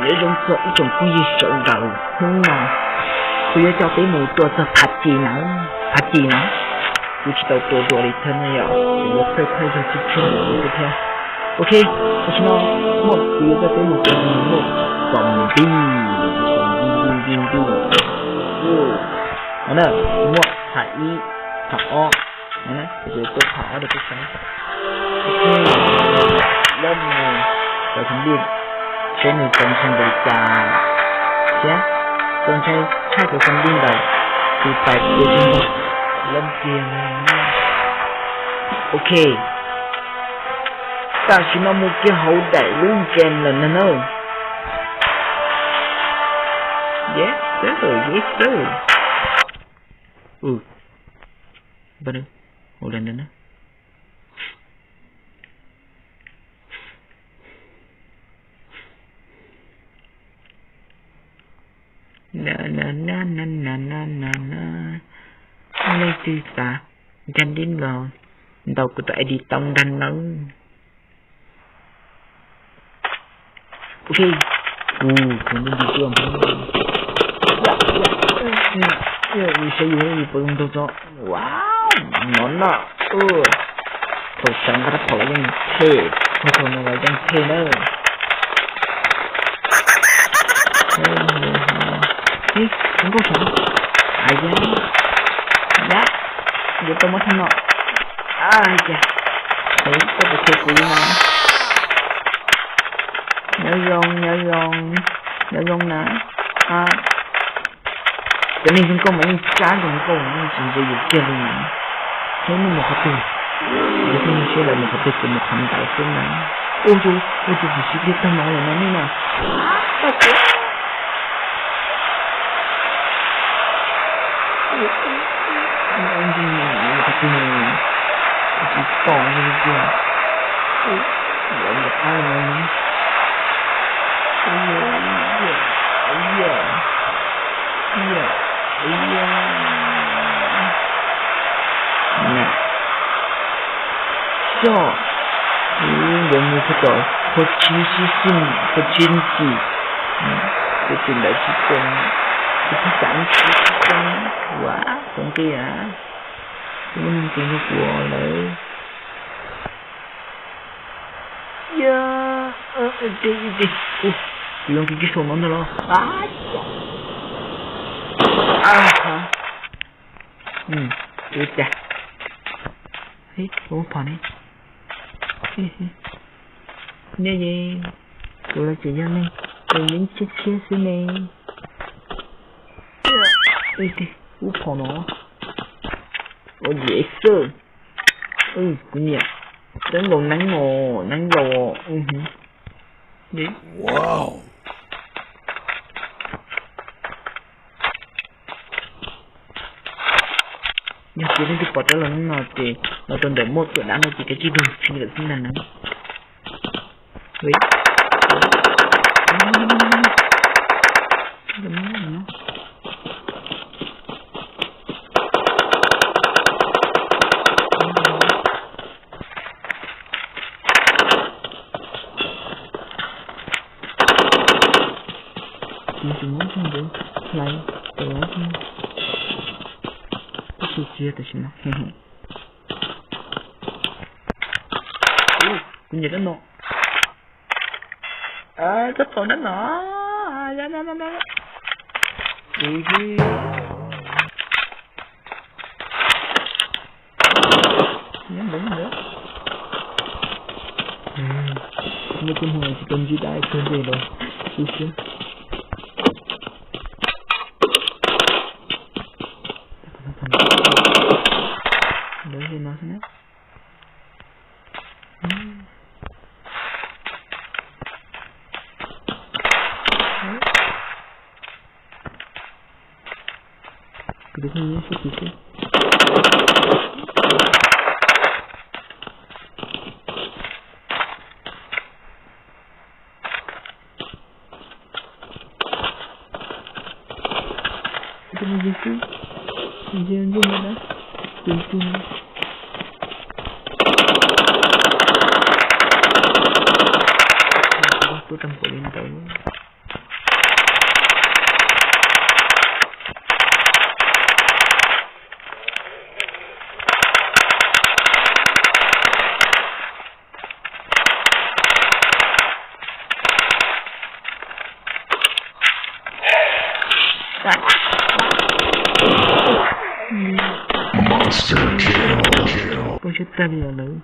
Nyob zoo txog ib tsoom phooj ywg sawv daws, hnub no kuv yuav coj peb mus tua txog phav ci na, phav ci na. Kuv tsis tau tua dua li thiab ne yom, kuv yuav txawj thaij zog tshiab tshiab li thiab. Ok, tam sim no muaj, kuv yuav coj peb mus tua muaj zombie, zombie, zombie, zombie. No na, muaj phav ib, phav ob, kuv yuav tua phav ob rau peb saib. Lab mus tau xov npij, seb nws txaus ntshai npaum li cas thiab. Txaus ntshai tshaj cov xov npij ntawd, tus pais tua tsis npaum lab kiag. Ok, tam sim no mus kiag hauv daim lub game lawm na na. Yes sir, yes sir. Ua li ntawd na. Na na na na na na na. Leej twg xav nkag dib los ntaus kuv tus ID tau ntag nawb. Ok, kuv, kuv nti nti tuaj, yus saib yus yus puas zoo nraug tso. Wow, no na, thaum sawv nqa rab phom los yeej phem, thaum no los yeej phem na. Ib, tus nkauj saud, a ya, ya, yuav tau muab thaj no. A ya, es koj puas qhia kuv li no? Nyob zoo, nyob zoo, nyob zoo na. Cov neeg zoo nkauj mas yeej tsab zoo nkauj, yeej tsis ntsia yus kiag li na. Seb nej mus qhov twg, yus thiaj li siab lawv mus qhov twg, kuv mus qhov ntawd xwb ntag. Ua cas, ua cas kuv siab plig tag no lawm no nej na. Ua cas mus qhov twg, kuv tsis pom li tiag. Lawv nram qab no ne. Ua li, ua li, ua li. Xyov, kuv yuav mus puag tom Phuv Tsib Sib Xij, Phuv Tsib Xij, kuv tus ntawd tsis tseem, kuv tsis xav mus tsis tseem, ua tau nqi a, kuv muaj neeg tus nrog kuv lawm. Yog, kuv yuav nqi kiag saum no ntag los. Ua cas, ua phom ne. Nej, kuv los tseem yog neeg, kuv yeej tshiab tshiab xwb ne. Ua phom no. Ua yev xwb. Kuv nyiam teeb laus neeb os, neeb laus. Yog tias leej twg pom teeb laus neeb no ces los rau ntawm muaj tuam dab no ces kav tsij dog si lawm xwb ntag na. Kuv tsis muab txog nkuv hlais tau, tab sis tsis yog tam sim no. Kuv nyiam dab no. Txhob pom dab no. Nyob ntawd, nyob ntawd. Muaj tej hmo tsis tau ntsib dab tag nrho los tu siab. Ntawd li no xwb na. Kuv tus kheej nyob sab tid xwb. Tus ntsia xwb, ntsia ntsia na, tus ntsia. Tuaj tag npaum li ntawd. Monster kill. Poob siab tag li os lawv.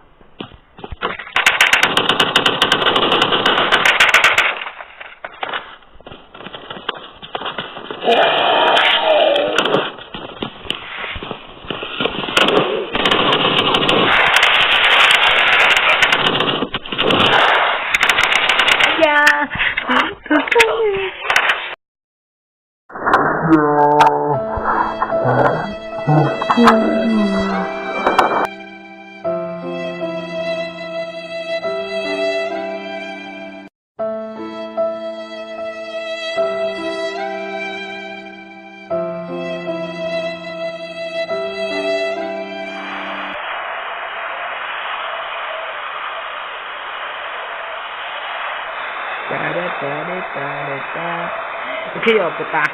Thiab yog puas tas,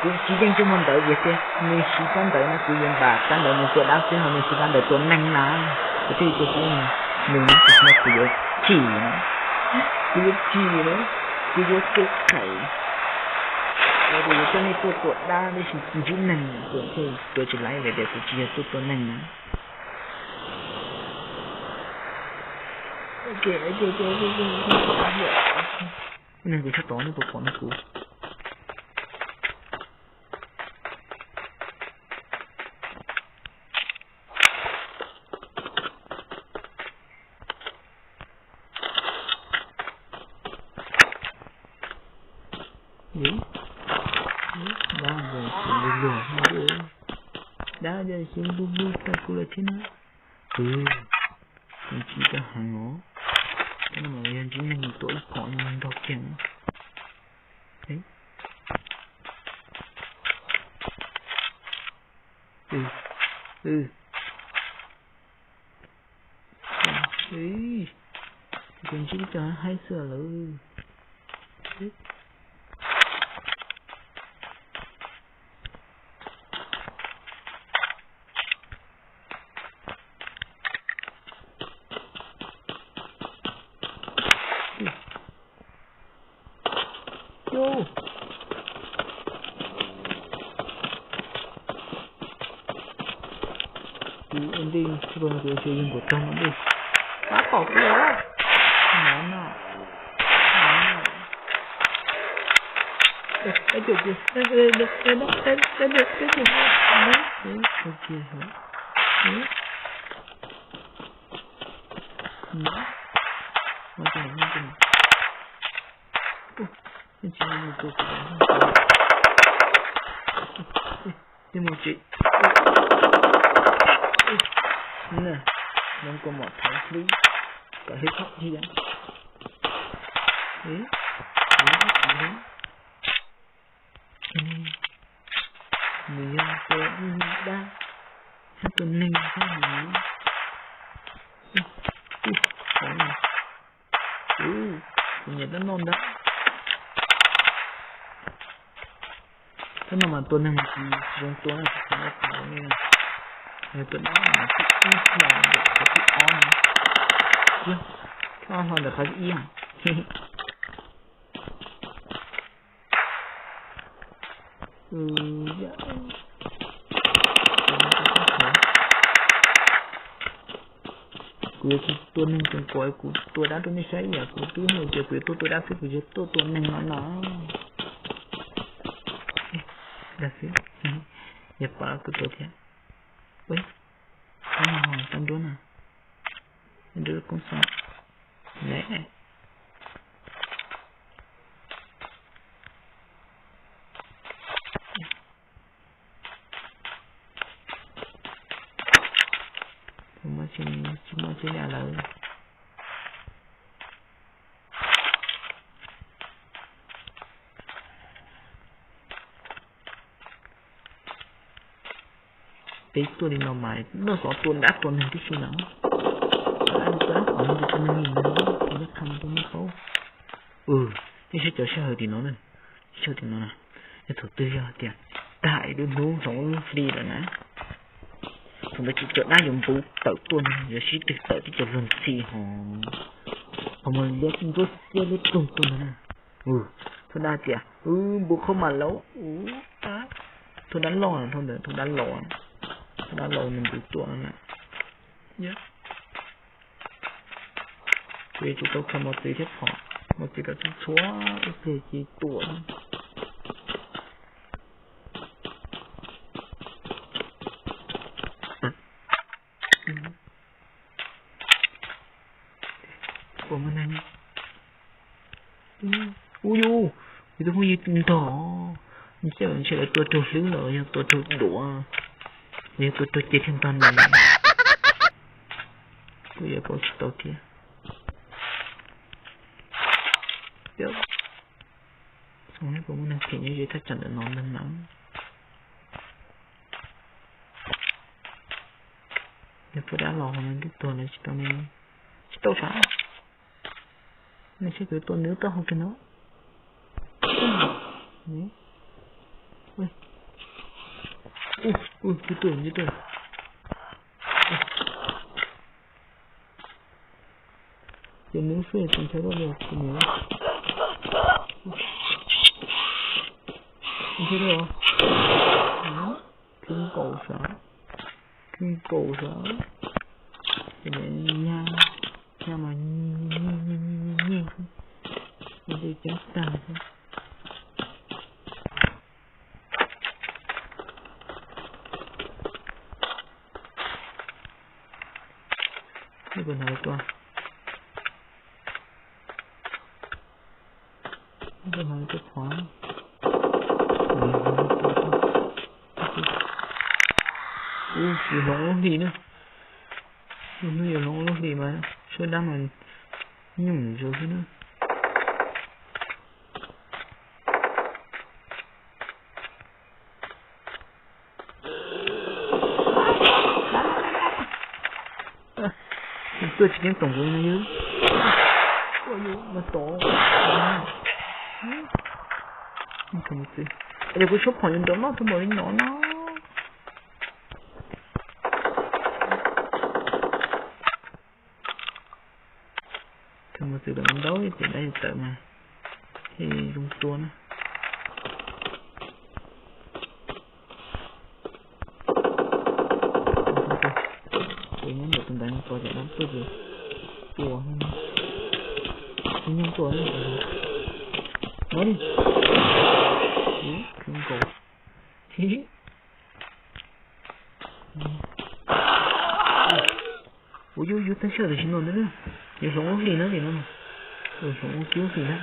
kuv tsis yeej tsis muaj ntawv vim tias nws siv tsab ntawv no kuv yuav npam tsab ntawv nws tua dab xwb ho nws siv tsab ntawv tua neeg na. Kuv thiaj li tua xwb, nws no kuv yuav chim, kuv yuav chim na, kuv yuav cev qhais. Kuv yuav coj nej tuaj tua dab tab sis ntsib neeg, kuv thiaj tua tsis laiv vim tias kuv tsis yog tuaj tua neeg na. Neeg kuv tshaj tod nej puas pom neeg kuv. Dab, dab xyov lug lug, dab xyov lug lug tag kuv lawm thiab na. Kuv tsis tau heev os. Cov no mas yog ntsib neeg tua ib phom nrog kiag na. Kuv ntsib cov haib xwb lawm. Kuv ua ntej tsis pom kuv xyov yog npaum tag no ntej. Pab pom kuv os. Nov no. Mus tsev. Nws kua muam thaiv hlwb kom hlwb txhob dhia. Nws yog tua dab, hab tua neeg thiab no. Kuv nyiam tab noj ntag. Tab no mas tua neeg mas tsis zoo tua na, tsis tau tua nej na. Tua dab mas thib ib hlo ntawm qhov thib ob no. Thib ob hlo ntawm qhov thib ib. Kuv yuav tsis tua neeg tseem kom kuv tua dab rau nej saib ib yam kuv twb hais tias kuv yuav tuaj tua dab xwb kuv tsis tuaj tua neeg no no. Dag xwb, yog pom kuv tua thiab. Ua, tau nruab na, nruab koob xoob ne. Tsis muaj tsis li lawm. Peb tuaj li no mas noj xov tua dab tua neeg tib si no. Tua dab tua neeg li no, tua dab qha mus rau nej paub. Nej saib cov sij hawm tim no na, sij hawm tim no na, yog thaum twg yog tias tag ib lub hnub hloov lub hli lawm na, thaum ntawd ces cov dab yuav npuv tawm tuaj no, yuav sib tw tawm tib co luag ntxhi ho, ho mus liab nruab xiab liab ploog tuaj ntag na. Thaum dab tias Npus qhov mam laus. Thauj dab laug, thauj ntawd, thauj dab laug, thauj dab laug nws npus tuaj na. Ces tsis tau khaws mos txwv thiab phom, mos txwv kom txhua txhua ib pliag ces tuaj. Ua muaj neeg. Ub yus, yus tus phooj ywg ntog, ntshe lawv tua raug hlwb los yog tua raug duav, yog tua raug ces thiaj ntog nws. Kuj yuav pauv tsis tau thiab. Xyov puas muaj neeg phem nyob ze thaj tsam ntawm no ntag na. Yog pub dab los nws twb tuag lawm tsis tau ne, tsis tau sav. Nws saib kuv tua nws taub hau kiag no. Ub, ub, twb tuaj, twb tuaj. Ces nws fij tus ntshe dab li tus niam. Ntshe dab os. Khib nkaus sav, khib nkaus sav. Ces nyab, nyab mas nyiag nyiag nyiag nyiag nyiag xwb, nws twb cab tag xwb. Ib puas hnav tua, ib puas hnav tua phom. Ub, yuav hloov lub hlis na. Lub hnub yuav hloov lub hlis mas suab dab mas nyuj zus xwb na. Tuaj tsis keeb toom kuv no yog mas tod. Es kuv suab phom yuav nrov noj tau npaum li no no. Khaws mos txwv kom ntau ntau ces dab yuav tawm mas thiaj zoo tua na. Ces nyob ntawm tus ntawd no tos cov dab tuaj ces tua, tus nyoog tua no li. Ub, khib nkaus. Ua yus yus tag sij hawm tam sim no ntag, yuav hloov lub hlis na li no, hloov lub hlis na.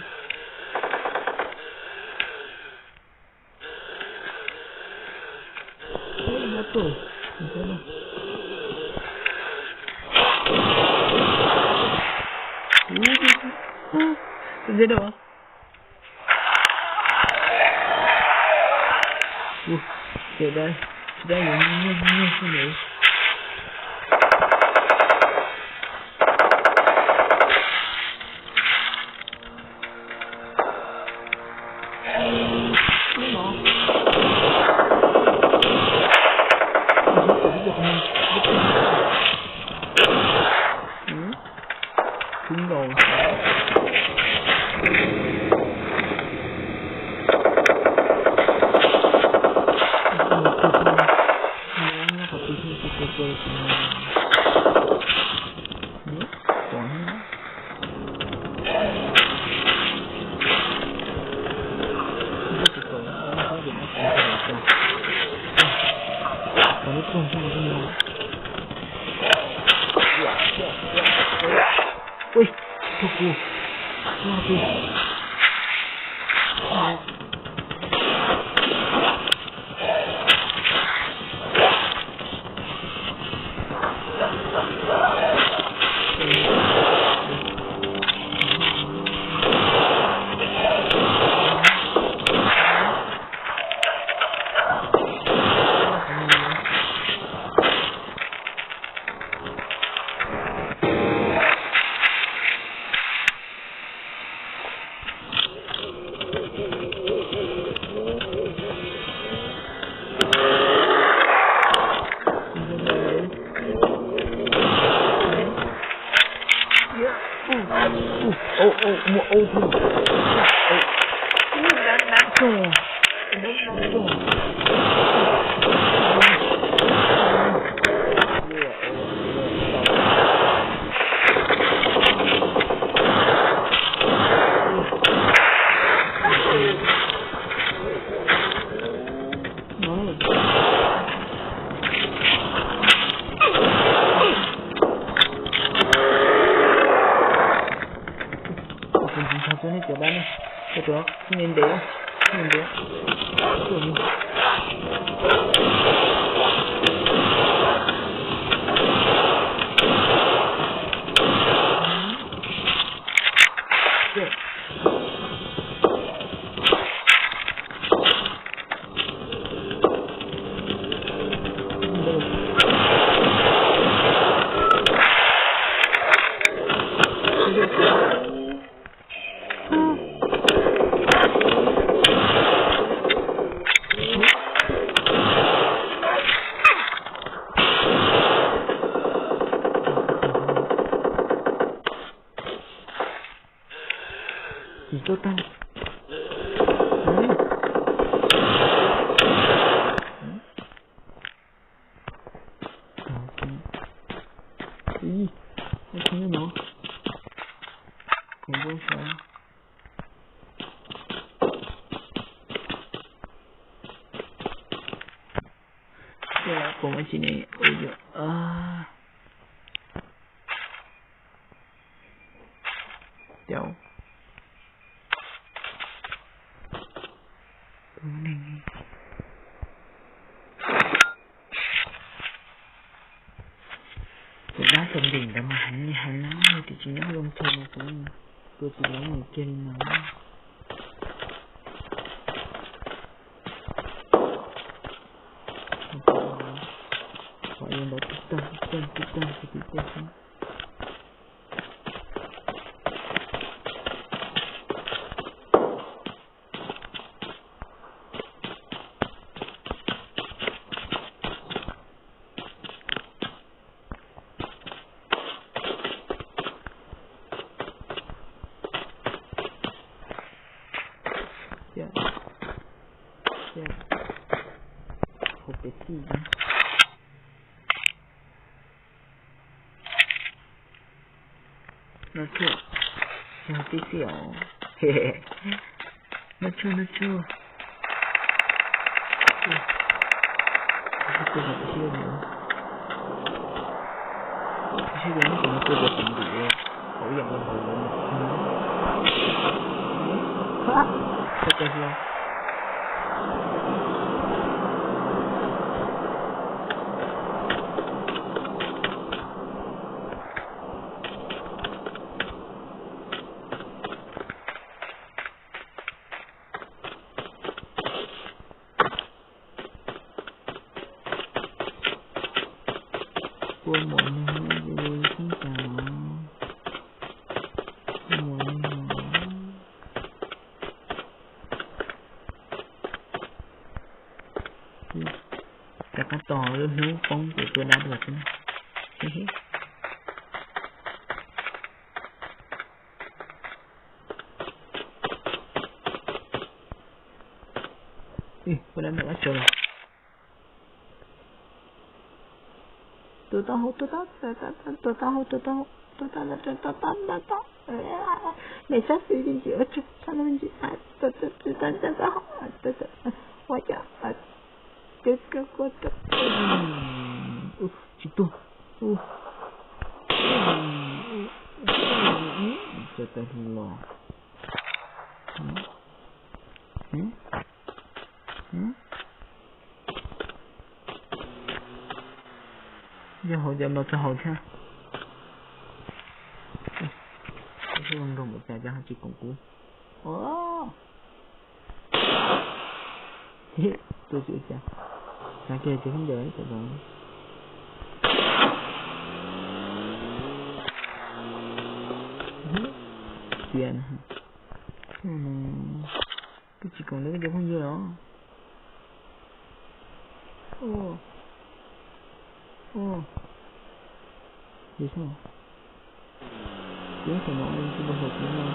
Ntse da. Ua, ces da, tsis da yuav nyiag nyiag xwb ntawd. Khib nkaus. Ui, tug kuv, tug kuv. Ub, ub, ub, muaj ub thiab. Ub, dab, dab, Tsis ntshaw tsuag nej cov dab ne, ua rau ntev ntev, ntev ntev. Tsis tuaj tag. Ib, ib no, kuv npau suav. Kuv mas tsis ne, ua yuam. Cau. Tus neeg, tus dab tus ntim ntawd mas heev li heev na, yog tias tsis nyob loo chaw no kuv tua tsis tau nws kiag li no. Qhov yuav ntawd tib tag tib tag tib tag tib tag xwb. Hauv pem tij. Noj tshuaj, tib txij os. Noj tshuaj, noj tshuaj. Sib tias muab tus no tua tus tseem ntim hauv yam los hauv lawm. Kua muam neeg no ces yus xeeb cas no. Kua muam neeg no. Rov qab tos lub hnub poob ces tua dab dua xwb na. Ua dab ntawm dab tsi los? Tus taub hau, tus taub, tus taub hau, tus taub hau, tus taub, tus taub, tus taub, tus taub, tus taub, me sab xwb li ntsis ua tsaug sab no me ntsis, tus taub, tus taub, tus taub, ua cas, tus taub, tus taub, tsis tuag. Tsis tau los. Yog hauv cov no txog hauv thiab. Nrog npaum cas cov ho tsis koom kuv. Tua tsis ua cas. Xav kiag ces khaub ncaws tam los. Tias twb tsis koom li koj cov phooj ywg los. Li sao? Tsis tam no tsis tau hauv kuv no.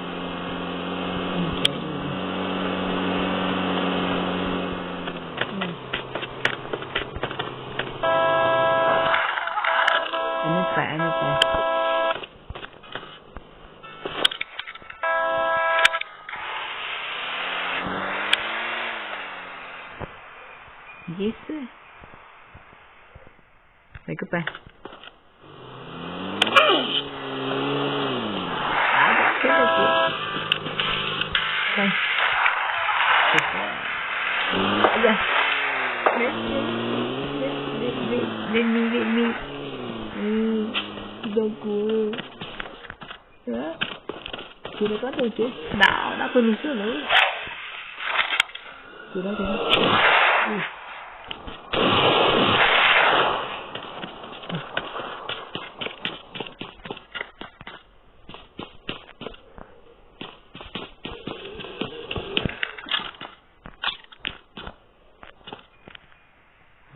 Yes. Mày cứ bay. Đây. Ây da. Let me, let me, let me. Ui, đâu của. Đó. Chị đã có từ chứ. Đó, đó, tôi mình xưa nữa. Chị đã có. Ui.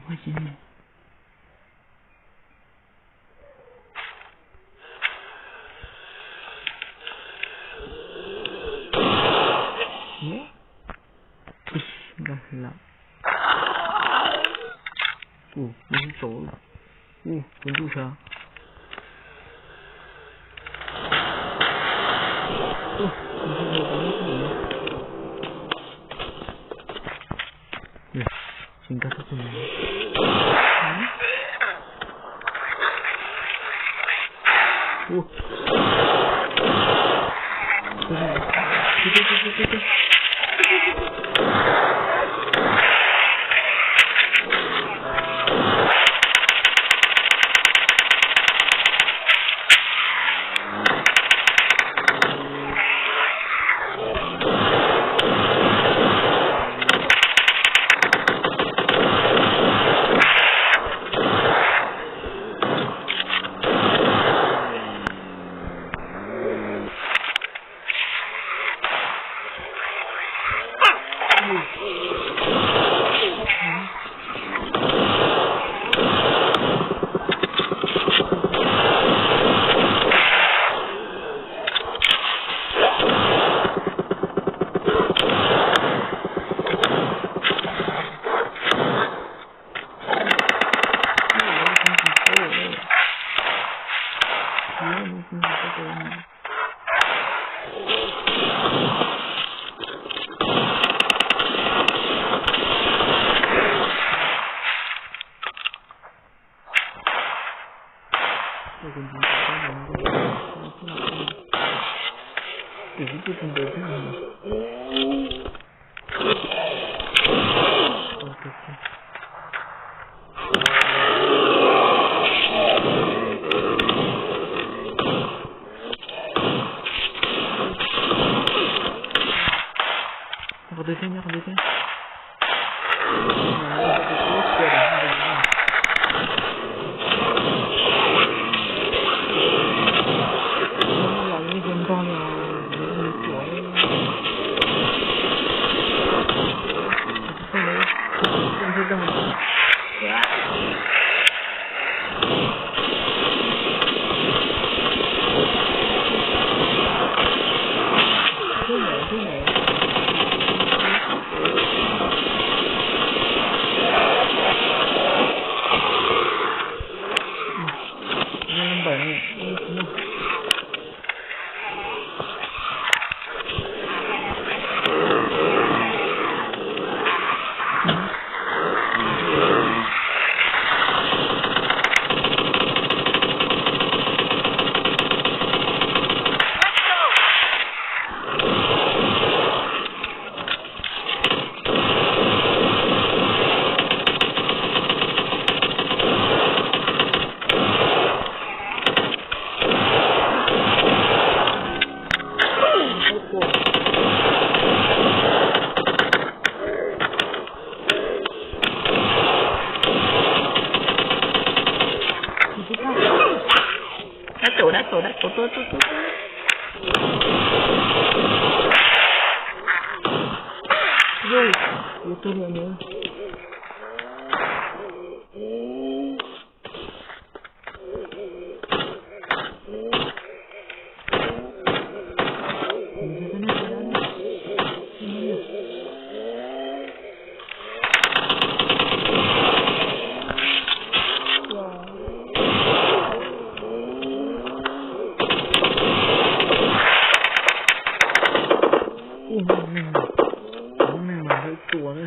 Ui, chị. Ih, nkag lawm. Ua, ua sib tau. Ua, tus ntsuj sa. Ua, tus ntsuj sa tau neb tub. Tsis nkag tau tus ntsuj. Ua. Qhov twg thiab, nyob qhov twg thiab? Los li tus nrog li os, tus nrog li os. Dab tsi, dab tsi, dab tsi, tuaj, tuaj, tuaj, tuaj. Ui, yuav tuag lawm nws. Ub, neeg, neeg mas ntawd tua na.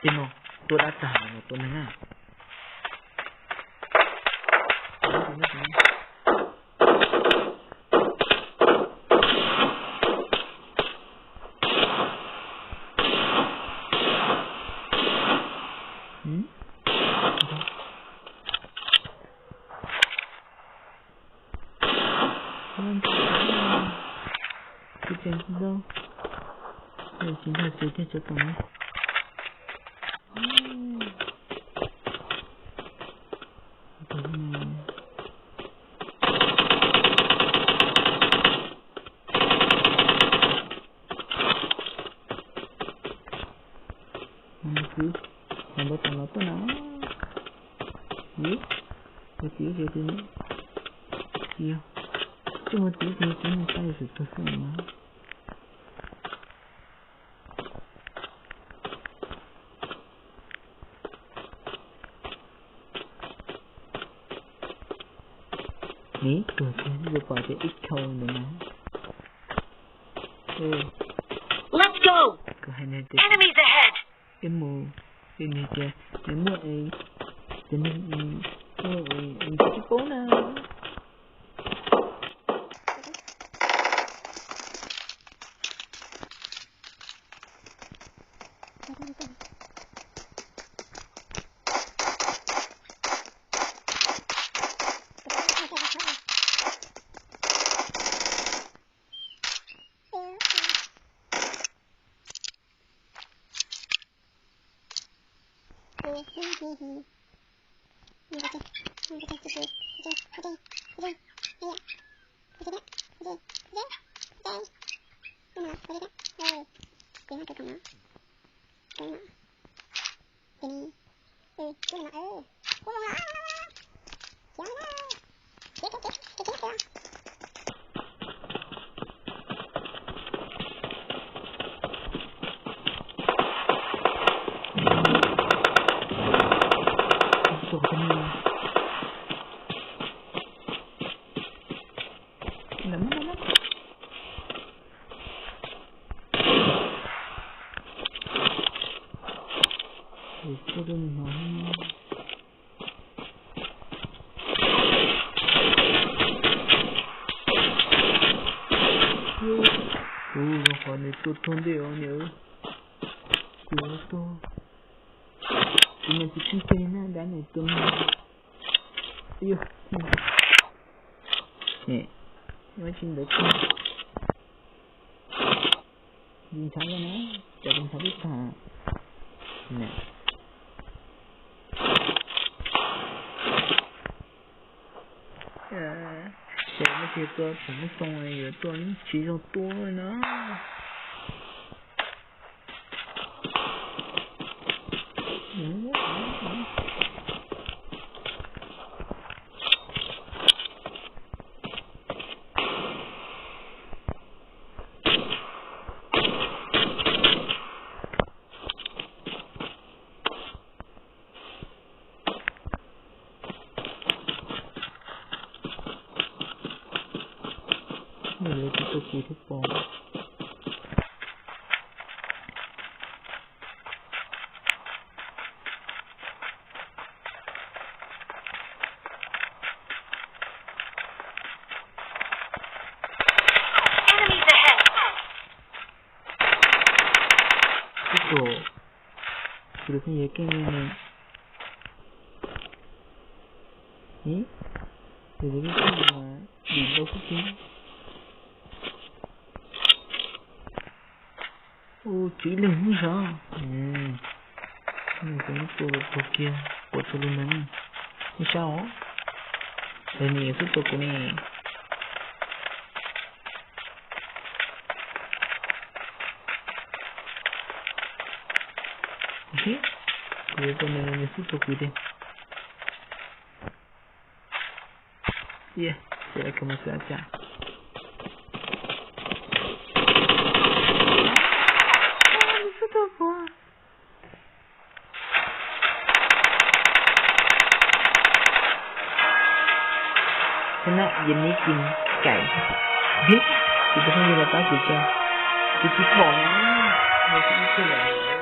Tej no tua dab tag no tua neeg na. Tsis tseem tsis zoo, tsis nrog txiv kiag cov tom no. Ntawd tom no tuaj na. Ua txiv ces txiv, txiv, tsis ua txiv ces txiv mus tab yus tsum tuag xwb no. Ib tug ces yuav pom tias ib khau ntawd na. Let's go! Kuv hais nws tias, Enemies ahead! Es mus, es nws tias nws muaj es, ces nws muaj es, es tsis paub na. Kuv zoo qhov nws tua tuag ntej os niam. Kuv tuag, kuv mas tsis txij kiag li na, dab nws tua no. Yog, tsis ntawd, ntsis ntshav na, cov tus ntshav twb tag na. Ces muab tig tua thaum muab xoo yuav tua tsis zoo tua na. Nws yuav tsis tua kuv thiab pob. Ib tug, kuv tus phooj ywg keej li ne. Ib, tus phooj ywg mas dim ntau xwb tiag. Ua tswv leeg hnub sav, nws tua los tuag kiag. Kuv txhua lub neej, nej saib os, nws xub tua kuv ne. Kuv yuav tua nws, nws xub tua kuv tiag. Ces lawv kawg mus xwb cas. Nws xub tua kuv. Thế này, Yến Mỹ Kim cày. Biết, kuv tus phooj ywg no tab kuv tso, kuv tsis pom na, kuv tsis pom.